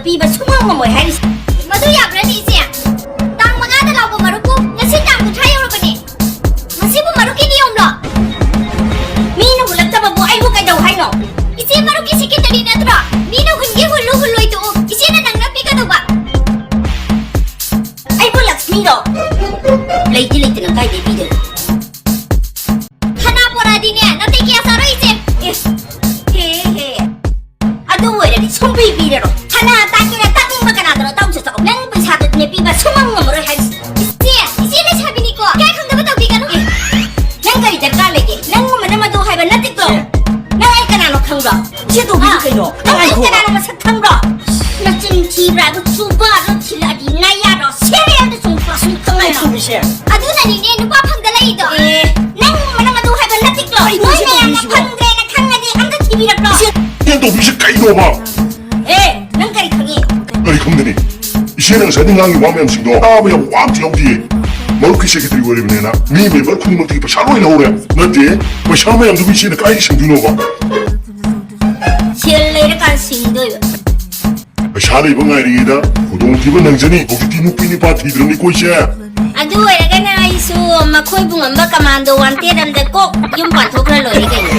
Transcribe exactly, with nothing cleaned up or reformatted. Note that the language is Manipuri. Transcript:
ꯄꯤꯕ ꯁꯨꯡꯉꯝ ꯉꯝꯃꯣꯏ ꯍꯥꯏꯔꯤꯁꯦ꯫ ꯃꯗꯨ ꯌꯥꯕ꯭ꯔꯅꯦ, ꯏꯆꯦ? ꯇꯥꯡ ꯃꯉꯥꯗ ꯂꯥꯎꯕ ꯃꯔꯨꯞꯄꯨ ꯉꯁꯤ ꯇꯥꯡ ꯀꯨꯟꯊ꯭ꯔꯥ ꯌꯧꯔꯕꯅꯦ꯫ ꯃꯁꯤꯕꯨ ꯃꯔꯨꯞꯀꯤ ꯅꯤꯌꯣꯝꯂꯣ? ꯃꯤꯅ ꯍꯨꯜꯂꯛꯇꯕꯕꯨ ꯑꯩꯕꯨ ꯀꯩꯗꯧ ꯍꯥꯏꯅꯣ? ꯏꯆꯦ ꯃꯔꯨꯞꯀꯤ ꯁꯦꯀ꯭ꯔꯦꯇꯔꯤ ꯅꯠꯇ꯭ꯔꯣ? ꯃꯤꯅ ꯍꯨꯟꯒꯦ ꯍꯨꯜꯂꯨ, ꯍꯨꯜꯂꯣꯏ ꯇꯣꯛꯎ, ꯏꯆꯦꯅ ꯅꯪꯅ ꯄꯤꯒꯗꯧꯕ꯫ ꯑꯩꯕꯨ ꯂꯛꯁꯃꯤꯔꯣ? ꯂꯩꯗꯤ ꯂꯩꯇꯅ ꯀꯥꯏꯗꯩ ꯄꯤꯗꯣꯏꯅꯣ? ꯁꯅꯥ ꯄꯣꯔꯛꯑꯗꯤꯅꯦ, ꯅꯥꯇꯩ ꯀꯌꯥ ꯆꯥꯔꯣꯏ, ꯏꯆꯦ꯫ ꯑꯦ, ꯍꯦ, ꯍꯦ꯫ ꯑꯗꯨ ꯑꯣꯏꯔꯗꯤ ꯁꯨꯡꯄꯤ ꯄꯤꯔꯔꯣꯏ꯫ ꯁꯅꯥ ꯇꯥꯛꯀꯦꯔꯥ ꯇꯥꯛꯅꯤꯡꯕ ꯀꯅꯥꯗꯅꯣ ꯇꯧꯖ ꯆꯠꯂꯣ꯫ ꯅꯪ ꯄꯩꯁꯥꯗꯨꯅꯦ ꯄꯤꯕ ꯁꯨꯡꯉꯝ ꯉꯝꯃꯔꯣꯏ ꯍꯥꯏꯔꯤꯁꯦ꯫ ꯏꯆꯦ, ꯏꯆꯦ ꯂꯩꯁꯥꯕꯤꯅꯤꯀꯣ꯫ ꯏꯀꯥꯏ ꯈꯪꯗꯕ ꯇꯧꯕꯤꯒꯅꯨ꯫ ꯑꯦ, ꯅꯪ ꯀꯔꯤ ꯗꯔꯀꯥꯔ ꯂꯩꯒꯦ? ꯅꯪꯒꯨꯝꯕꯅ ꯃꯗꯨ ꯍꯥꯏꯕ ꯅꯠꯇꯦꯀꯣ꯫ ꯏꯆꯦ꯫ ꯅꯪ ꯑꯩ ꯀꯅꯥꯅꯣ ꯈꯪꯕ꯭ꯔꯣ? ꯏꯆꯦ ꯇꯣꯝꯕꯤꯕꯨ ꯑꯥ, ꯀꯩꯅꯣ? ꯅꯪ ꯅꯪ ꯑꯩ ꯍꯥꯏꯈꯣ꯫ ꯀꯅꯥꯅꯣ ꯃꯁꯛ ꯈꯪꯕ꯭ꯔꯣ? ꯅꯆꯤꯟ ꯊꯤꯕ꯭ꯔꯥ? ꯑꯗꯨ ꯆꯨꯕꯥꯗꯣ ꯊꯤꯜꯂꯛꯑꯗꯤ ꯅꯌꯥꯗꯣ ꯁꯦꯔꯦꯜꯗ ꯆꯨꯝꯕ꯫ ꯁꯨꯝ ꯈꯪꯉꯦ꯫ ꯇꯣꯝꯕꯤꯁꯦ꯫ ꯑꯗꯨꯅꯅꯤꯅꯦ ꯅꯨꯄꯥ ꯐꯪꯗ ꯂꯩꯗꯣ꯫ ꯑꯦ꯫ ꯅꯪ ꯃꯔꯝ ꯑꯗꯨ ꯍꯥꯏꯕ ꯅꯠꯇꯦꯀꯣ꯫ ꯀꯩꯅꯣ ꯅꯣꯏ ꯁꯤ ꯃꯌꯥꯝꯅ ꯇꯧꯕꯤꯁꯤꯕꯣ? ꯐꯪꯗ꯭ꯔꯦꯅ ꯈꯪꯉꯗꯤ ꯑꯝꯇ ꯊꯤꯕꯤꯔꯛꯂꯣ꯫ ꯏꯆꯦ ꯇꯣꯝꯕꯤꯁꯦ ꯀꯩꯅꯣꯕ? ꯑꯦ, ꯅꯪ ꯀꯔꯤ ꯈꯪꯉꯤ? ꯀꯔꯤ ꯈꯪꯒꯅꯤ? ꯏꯆꯦꯅ ꯉꯁꯥꯏꯗꯤ ꯉꯥꯡꯉꯤ ꯋꯥ ꯃꯌꯥꯝꯁꯤꯡꯗꯣ ꯇꯥꯕ ꯌꯥꯝ ꯋꯥ ꯑꯝꯇ ꯌꯥꯎꯗꯤꯌꯦ꯫ ꯃꯔꯨꯞꯀꯤ ꯁꯦꯀ꯭ꯔꯦꯇꯔꯤ ꯑꯣꯏꯔꯤꯕꯅꯦꯅ ꯃꯤ ꯃꯦꯝꯕꯔ ꯈꯨꯗꯤꯡꯃꯛꯇꯒꯤ ꯄꯩꯁꯥ ꯂꯣꯏ ꯂꯧꯔꯦ꯫ ꯅꯠꯇꯦ, ꯄꯩꯁꯥ ꯃꯌꯥꯝꯗꯨꯕꯨ ꯏꯆꯦꯅ ꯀꯗꯥꯏꯗ ꯁꯤꯡꯗꯣꯏꯅꯣꯕ? ꯁꯦꯜ ꯂꯩꯔꯀꯥꯟ ꯁꯤꯡꯗꯣꯏꯕ꯫ ꯄꯩꯁꯥ ꯂꯩꯕ ꯉꯥꯏꯔꯤꯉꯩꯗ ꯈꯨꯗꯣꯡꯊꯤꯕ ꯅꯪꯖꯅꯤ꯫ ꯍꯧꯖꯤꯛꯇꯤ ꯅꯨꯄꯤ ꯅꯨꯄꯥ ꯊꯤꯗ꯭ꯔꯕꯅꯤꯀꯣ ꯏꯆꯦ꯫ ꯑꯗꯨ ꯑꯣꯏꯔꯒꯅ ꯑꯩꯁꯨ ꯃꯈꯣꯏꯕꯨ ꯉꯝꯕ ꯀꯃꯥꯟꯗꯣ ꯋꯥꯟꯇꯦꯠ ꯑꯝꯗ ꯀꯣꯛ ꯌꯨꯝ ꯄꯥꯟꯊꯣꯛꯈ꯭ꯔ ꯂꯣꯏꯔꯦ ꯀꯩꯅꯣ꯫